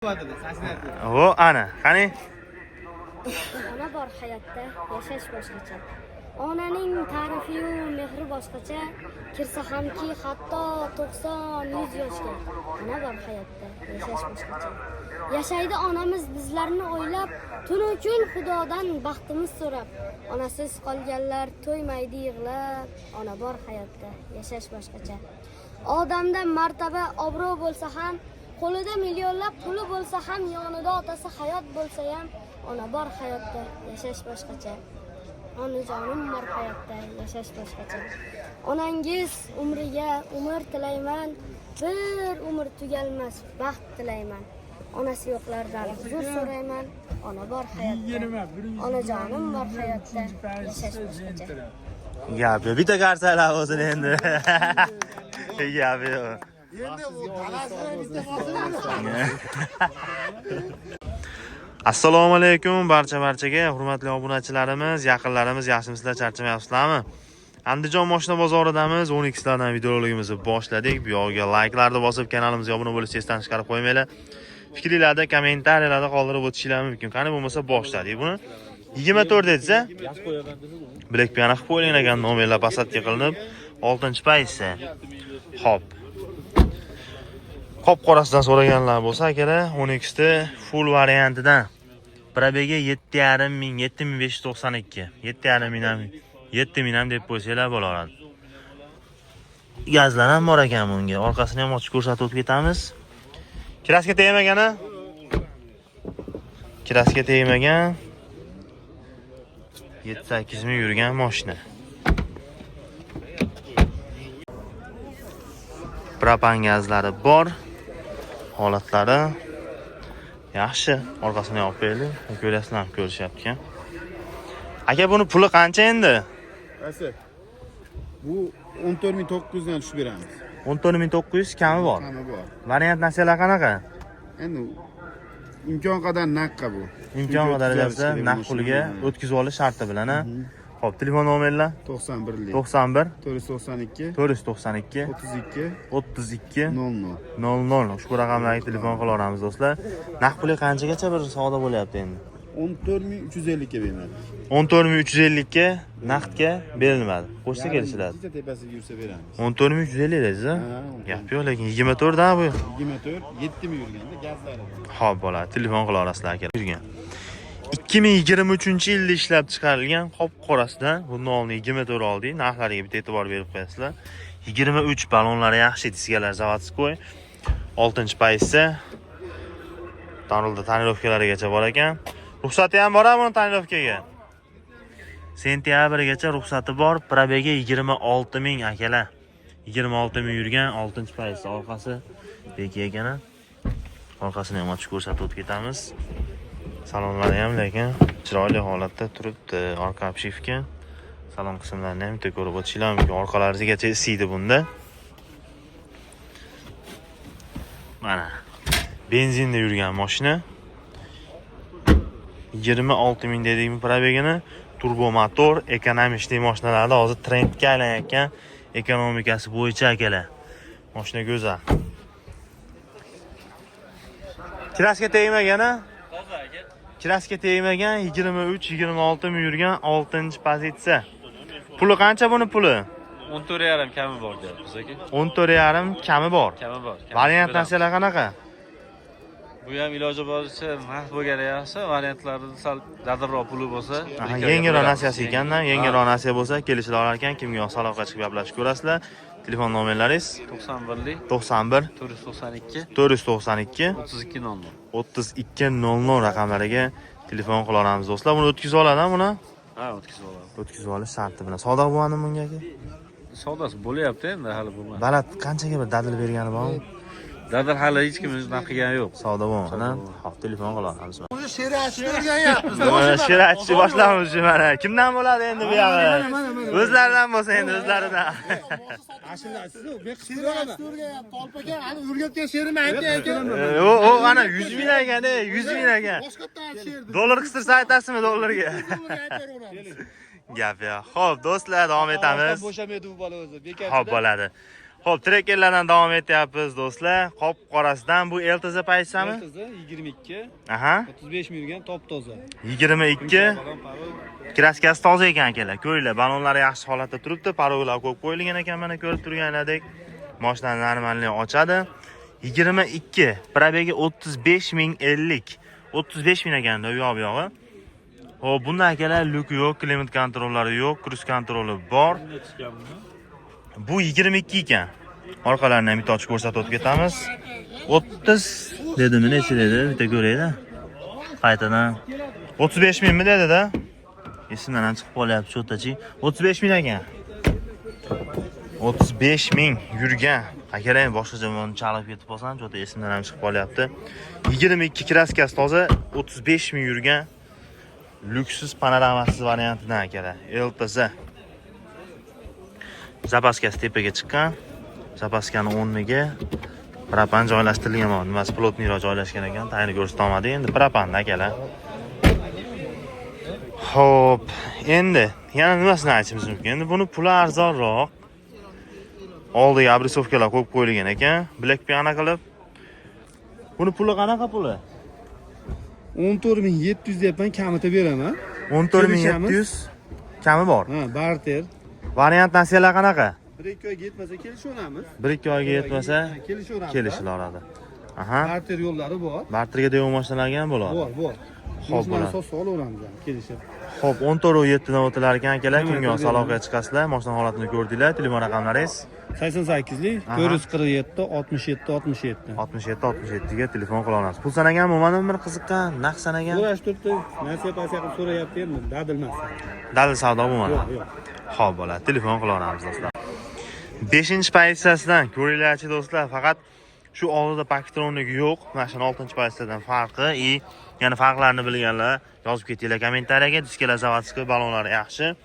O ana, qani? Ona bor hayotda yashash boshqacha. Onaning ta'rifi-yu mehri boshqacha. Kirsa hamki hatto 90-100 yoshga. Ona bor hayotda yashash boshqacha. Yashaydi onamiz bizlarni o'ylab, tunu kun Xudodan baxtimiz so'rab. Onasiz qolganlar to'ymaydi yig'lab. Ona bor hayotda yashash boshqacha. Odamda martaba, obro' bo'lsa ham, qo'lida millionlab puli bo'lsa ham, yonida otasi hayot bo'lsa ham, ona bor hayotda yashash boshqacha. Onajonim bor hayotda yashash boshqacha. Onangiz umriga umr tilayman, bir umr tugalmas baxt tilayman. Onasi yo'qlardan huzur so'rayman. Ona bor hayotda, onajonim bor hayotda yashash boshqacha. Gap yo'q. Bitta qarsalar bo'lsin endi. Gap yo'q. Assalomu alaykum barcha barchaga, hurmatli obunachilarimiz, yaqinlarimiz, yaxshimisizlar, charchamayapsizlarmi? Andijon mashina bozoridamiz. 12 lardan videorolikimizni boshladik. Bu yog'iga layklarni bosib, kanalimizga obuna bo'lishni esdan chiqarib qo'ymanglar. Fikringlarni kommentariyalarda qoldirib o'tishinglar mumkin. Qani bo'lmasa boshladik buni. 24 dedingiz-a? Black piano qilib qo'yilgan ekan, nomerlar посадка qilinib, 6-pozitsiya. Xo'p. Qop-qorasidan so'raganlar bo'lsa, akalar, 12 ta full variantidan. Probegi 7,5 ming, 7592. 7,5 ming ham, 7 ming ham deb qo'ysanglar bo'laveradi. Gazlar ham bor ekan bunga. Orqasini ham ochib ko'rsatib o'tib ketamiz. Краска tegmagan a? Краска tegmagan. 7-8 ming yurgan mashina. Propan gazlari bor. Holatlari yaxshi. Orqasini olib qo'yaylik. Ko'rasizlar, ham ko'rishyapti ekan. Aka, buni puli qancha endi? Qaysi? Bu 14.900 dan tushib beramiz. 14.900 kami bor. Kami bor. Variant narsalar qanaqa? Endi imkon qadar naqqa bu. Imkon qadar O'tkazib desa, kerak naqd pulga mashina. o'tkazib olish sharti bilan, ha? Xo'p, telefon nomerlar 91 lik. 91 492 492 32 32 00. 00 ushbu raqamlarga telefon qila olamiz do'stlar. Naqd puli qanchagacha bir savdo bo'lyapti endi? 14.350 ga beradi. 14.350 ga naqdga berilmadi. Qo'shsa kelishiladi. Bitta tepasiga yursa beramiz. 14.350 dedingiz a? Ha, 14. Gap yo'q, lekin 24 da bu. 24 7 ming yurganda gazlari bor. Xo'p, bo'ladi. Telefon qila olasizlar aka. Yurgan. 2023-yilda ishlab chiqarilgan qop-qorasidan bundan oldin 24 oldik. Narxlariga bitta e'tibor berib qo'yasizlar. 23 ballonlari yaxshi, diskalar заводской. 6-pozitsiya. Tanrulda tonirovkalarigacha bor ekan. Ruxsati ham bor buni tonirovkaga. Sentyabrgacha ruxsati bor. Probegi 26 ming akalar. 26 ming yurgan 6-pozitsiya orqasi beki ekan. Orqasini ham ochib ko'rsatib o'tib ketamiz. Salonlari ham lekin chiroyli holatda turibdi. Orqa обшивка. Salon qismlarini ham bitta ko'rib o'tishinglar mumkin. Orqalarigacha isiydi bunda. Mana benzinda yurgan mashina. 26 ming dedikmi probegini? Turbo motor, ekonomичный mashinalarda hozir trendga aylanayotgan ekonomikasi bo'yicha akalar. Mashina go'zal. Краска tegmagan a? Краска tegmagan 23-26 ming yurgan 6-pozitsiya. Puli qancha buni puli? 14,5 kami bor deyapmiz aka. 14,5 kami bor. Kami bor. Kami Variant beramiz. narsalar qanaqa? Bu ham iloji boricha naqd bo'lgani yaxshi, variantlarni sal dadilroq puli bo'lsa. Aha, bir ikki yengilroq beramiz. nasiyasi ekanda, yengilroq nasiya bo'lsa kelishila olar ekan. Kimga yoqsa aloqa chiqib gaplashib ko'rasizlar. Telefon nomerlaringiz 91 lik 91 492 492 32 00. 32 00 raqamlariga telefon qila olamiz do'stlar. Buni o'tkazib oladi buni? Ha, o'tkazib olamiz. O'tkazib olish sharti bilan. Savdo bo'lmadimi bunga aka? Savdosi bo'lyapti endi hali bo'lmadi. Balat qanchaga bir dadil bergani bormi? Dadil hali hech kim naq qilgani yo'q. Savdo bo'lmadi. Hop, telefon qila olamiz. She'r aytishni o'rganyapmiz. Mana she'r aytishni boshlaymiz mana. Kimdan bo'ladi endi bu yog'i? O'zlaridan bo'lsa endi o'zlaridan. She'r aytishni o'rganyapti. Tolip aka, hali o'rgatgan she'rimni aytgan ekan. O, ana 100 ming ekan, 100 ming ekan. Boshqatdan she'rni. Dollar qistirsa aytasizmi dollarga? Aytaveramiz. Gap yo'q. Xo'p, do'stlar, davom etamiz. Bo'shamaydi bu bola o'zi. Bekarchi. Xo'p bo'ladi. Xo'p, Trackerlardan davom etyapmiz do'stlar. Qop-qorasidan bu LTZ paysami? LTZ 22, Aha. 35 ming yurgan, top toza. 22. Краска si toza ekan akalar. Ko'ringlar, balonlari yaxshi holatda turibdi, порог lar ko'p qo'yilgan ekan, mana ko'rib turganlaridek. Mashinani нормальный ochadi. 22, пробег i 35 050. 35 ming ekan u yoq bu yog'i. Xo'p, bunda akalar люк yo'q, климат-контроль lari yo'q, круиз-контроль i bor. Bu 22 ekan. Orqalarini ham bitta ochib ko'rsatib o'tib ketamiz. 30 dedimi, necha dedi? Bitta ko'rayda. Qaytadan 35 mingmi dedi-da? Esimdan ham chiqib qolyapti cho'tachi. 35 ming ekan. 35 ming yurgan. Akalar, ham boshqa joydan chalib ketib qolsam, cho'ta esimdan ham chiqib qolyapti. 22, краска si toza, 35 ming yurgan. Люк siz, panoramasiz variantidan akalar. LTZ. Запаска si tepaga chiqqan. Запаска ni o'rniga propan joylashtirilgan, mana nimasi плотный roq joylashgan ekan, tayini ko'rsatolmadik. Endi propanda akalar. Xo'p, endi yana nimasini aytishimiz mumkin? Endi buni puli arzonroq. Oldiga обрисовка lar qo'yib qo'yilgan ekan, Black Piano qilib. Buni puli qanaqa puli? 14 700 deyapman, kamita beraman. 14 700, kami bor. Ha, barter. Variant nasiyalar qanaqa? 1-2 oyga yetmasa kelishaveramiz. 1-2 oyga yetmasa kelishaveramiz. kelishilaveradi. Aha. Barter yo'llari bor. Barterga degan mashinalarga ham bo'ladi. Bor, bor. Xo'p, Mashinani bo'ladi. sotsa olaveramiz ham kelishib. Xo'p, 14,7 dan o'tilar ekan akalar. Nima Kimga qilib aloqaga chiqasizlar? Mashina holatini ko'rdinglar. Telefon raqamlaringiz? 88lik 447 67 67. 67 67 ga telefon qila olasiz. Pul sanagan bo'lmadimi bir qiziqqan, naqd sanagan? So'rash turibdi, nasiya pasiya qilib so'rayapti endi, dadilmas. Dalil savdo bo'lmadi. Yo'q. Xo'p, bo'ladi. Telefon qila olamiz do'stlar. 5-pozitsiyasidan ko'ringlarchi do'stlar, faqat shu oldida парктроник yo'q. Mana shuni 6-pozitsiyadan farqi и yana farqlarini bilganlar yozib ketinglar kommentariyaga. Diskalar заводской, balonlari yaxshi.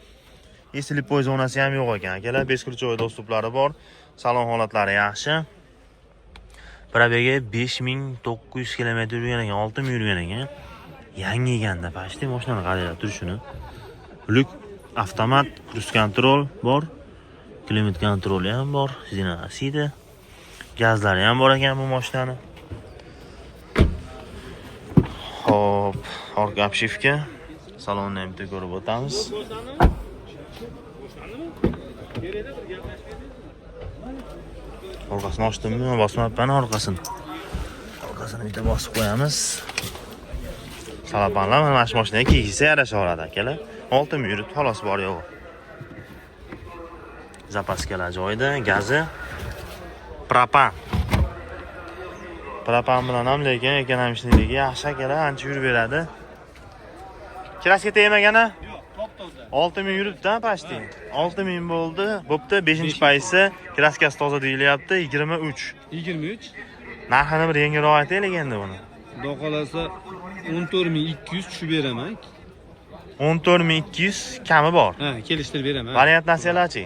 И слепой zonasi ham yo'q ekan akalar. Бесключевой доступ lari bor. Salon holatlari yaxshi. Пробег i 5900 kilometr yurgan ekan, 6000 yurgan ekan. Yangi ekanda, почти mashinani qaranglar turishini. Люк, avtomat, круиз-контроль bor. Климат-контроль i ham bor, Sida. Gazlari ham bor ekan bu mashinani. Xo'p, orqa обшивка. Salonni ham bitta ko'rib o'tamiz. Orqasini ochdimmi, bosmabman orqasini. Orqasini bitta bosib qo'yamiz. Salapanlar mana shu mashinaga kiygisa yarasha oladi akalar. 6000 yuribdi, xolos, bor yo'g'i. Запаска lar joyida, gazi propan. Propan bilan ham lekin экономичный ligi yaxshi akalar, ancha yurib beradi. Краска tegmagan a? Yo'q, top toza. 6000 yuribdi, почти. 6000 bo'ldi. Bo'pti, 5-paysi краска si toza deyilyapti, 23. 23. Narxini bir yengilroq aytaylik endi buni. Xudo xohlasa 14 200 tushib beraman. 14 200, kami bor. Ha, kelishtirib beraman. Variant nasiyalarchi?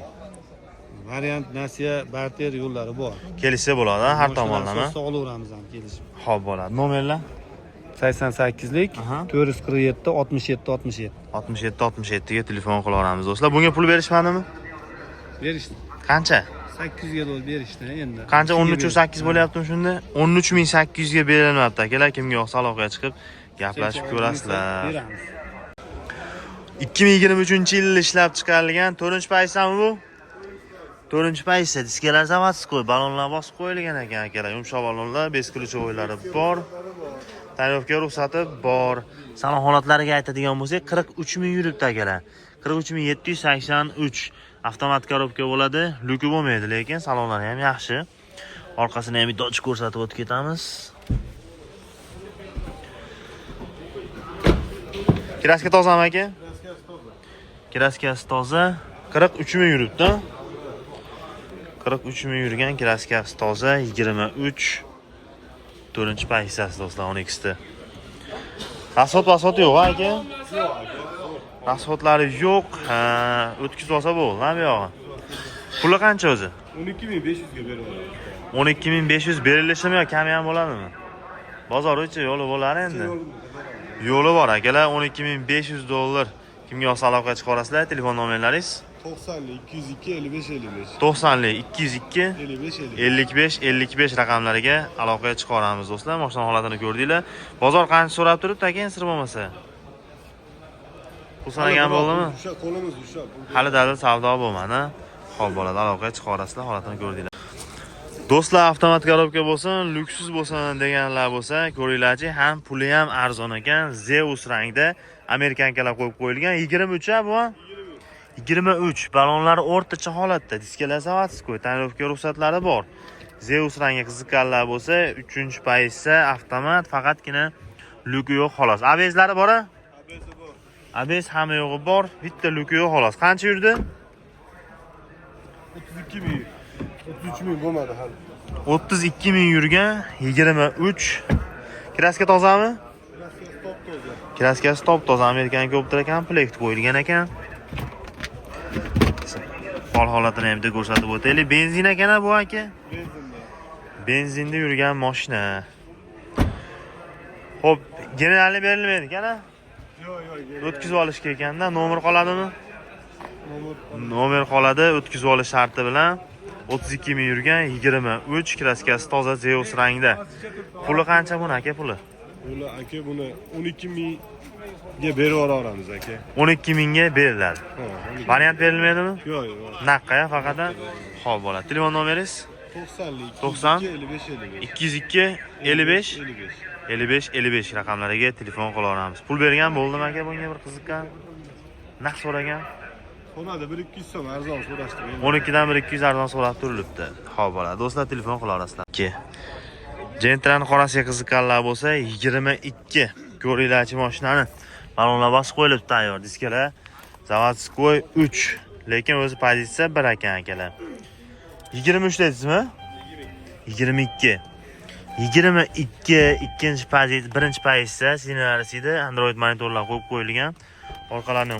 Variant nasiya, barter yo'llari bor. Kelishsa bo'ladi, har tomonlama. Sotsa olaveramiz ham kelishib. Xo'p, bo'ladi. Nomerlar? 88lik 447 67 67. 67 67 ga telefon qila olamiz do'stlar. Bunga pul berishmadimi? Berishdi. Qancha? 800 ga to'g'ri berishdi endi. Qancha, 13 8 bo'lyaptimi shunda? 13 800 ga berilmabdi akalar. Kimga yoqsa aloqaga chiqib gaplashib ko'rasizlar. Beramiz. 2023-yil ishlab chiqarilgan 4-paysami bu? 4-paysa, diskalar заводской, balonlar bosib qo'yilgan ekan akalar. Yumshoq balonlar, бесключевой lari bor. Тонировка ruxsati bor. Salon holatlariga aytadigan bo'lsak, 43 ming yuribdi akalar. 43 783. Avtomat коробка bo'ladi. Люк i bo'lmaydi, lekin salonlari ham yaxshi. Orqasini ham bitta ochib ko'rsatib o'tib ketamiz. Краска tozami aka? Краска si toza. 43 ming yuribdi. 43 ming yurgan, краска si toza, 23, 4-pozitsiyasi do'stlar 12-da. Расход расход yo'q aka? Расход lari yo'q. Ha, o'tkazib olsa bo'ldi, ha bu yog'i. Puli qancha o'zi? 12 500 ga beraman. 12 500 berilishimi yo kami ham bo'ladimi? Bozor uchi yo'li bo'lar endi. Yo'li bor akalar, 12 500 dollar. Kimga yoqsa aloqaga chiqa olasizlar, telefon nomerlaringiz? 90 202 55 55. 90 202 55 55. 55 55 raqamlariga aloqaga chiqaramiz do'stlar. Mashina holatini ko'rdinglar. Bozor qancha so'rab turibdi aka, sir bo'lmasa? Pul sanagan bo'ldimi? Usha qo'limiz usha. Hali dalil savdo bo'lmadi. Xo'p, bo'ladi, aloqaga chiqarasizlar, holatini ko'rdinglar. Do'stlar, avtomat korobka bo'lsin, lyuksiz bo'lsin deganlar bo'lsa, ko'ringlarchi, ham puli ham arzon ekan. Zeus rangda amerikankalar qo'yib qo'yilgan. 23 a bu? 23. Balonlari o'rtacha holatda, diskalar заводской, tonirovka ruxsatlari bor. Zeus rangga qiziqqanlar bo'lsa, 3-pozitsiya avtomat, faqatgina lyuki yo'q xolos. ABSlari bor a? ABS hamma yo'g'i bor, bitta lyuki yo'q xolos. Qancha yurdi? 32 ming. 33 ming bo'lmadi hali. 32 ming yurgan, 23. Kraska tozami? Kraskasi top toza. Kraskasi top toza, Amerikan Optra komplekt qo'yilgan ekan. Hol holatini ham bitta ko'rsatib o'taylik. Benzin ekan bu aka. Benzinda. Benzinda yurgan mashina. Xo'p, generalni berilmaydi ekan a? Yo'q, yo'q. O'tkazib olishga ekanda, nomer qoladimi? Nomer Nomer qoladi, o'tkazib olish sharti bilan. 32 ming yurgan, 23, kraskasi toza Zeus rangda. Puli qancha buni aka puli? Buni aka buni 12 mingga berib yuboramiz aka. 12 mingga beriladi. Ha, 12. Variant berilmaydimi? Yo'q, yo'q. Naqqa ya faqat. a? Xo'p, bo'ladi. Telefon nomeringiz? 90 90 55 55. 202 55 55. 55 55 raqamlariga telefon qila olamiz. Pul bergan bo'ldimi aka bunga bir qiziqqan? Naq so'ragan? So'radi 1-200 so'm arzon so'rashdi. 12 dan 1-200 arzon so'rab turilibdi. Xo'p, bo'ladi. Do'stlar, telefon qila olasizlar. 2. Gentrani qorasiga qiziqqanlar bo'lsa, 22. Ko'ringlarchi mashinani. Balonlar bosib qo'yilibdi tayyor diskalar. Заводской 3. Lekin o'zi pozitsiya 1 ekan akalar. 23 deysizmi? 22. 22 ikkinchi pozitsiya, birinchi pozitsiya signalsida Android monitorlar qo'yib qo'yilgan. Orqalarini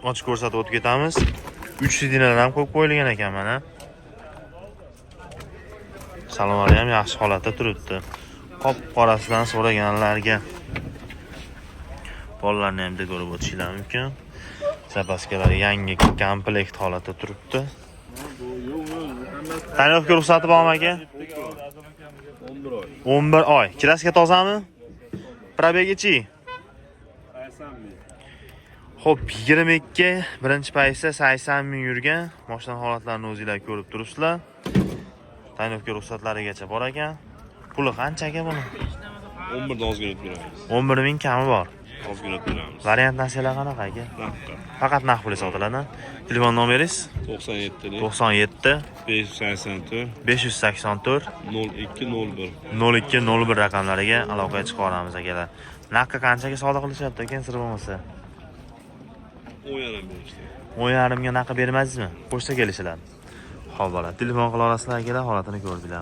ochib ko'rsatib o'tib ketamiz. 3 sidinalar ham qo'yib qo'yilgan ekan mana. Salonlari ham yaxshi holatda turibdi. Qop qorasidan so'raganlarga bolalarni ham bitta ko'rib o'tishinglar mumkin. Zapaskalari yangi komplekt holatda turibdi. Tonirovka ruxsati bormi aka? 11 oy. 11 oy. Kraska tozami? Пробег ichi? 80 ming. Xo'p, 22 birinchi pozitsiya 80 ming yurgan. Mashina holatlarini o'zinglar ko'rib turibsizlar. Tonirovka ruxsatlarigacha bor ekan. Puli qancha aka buni? 11 dan ozgina o'tib beramiz. 11 ming kami bor. Ozgina o'tib beramiz. Variant narsalar qanaqa aka? Naqqa. Faqat naqd pulga sotiladi. Telefon nomeringiz? 97 97 584 584 02 01. 02 01 raqamlariga aloqaga chiqaramiz akalar. Naqdga qanchaga savdo qilishyapti ekan sir bo'lmasa? 10,5 berishdi. 10,5 ga naqd bermaysizmi? Qo'shsa kelishiladi. Xo'p, bo'ladi. Telefon qila olasizlar akalar, holatini ko'rdinglar.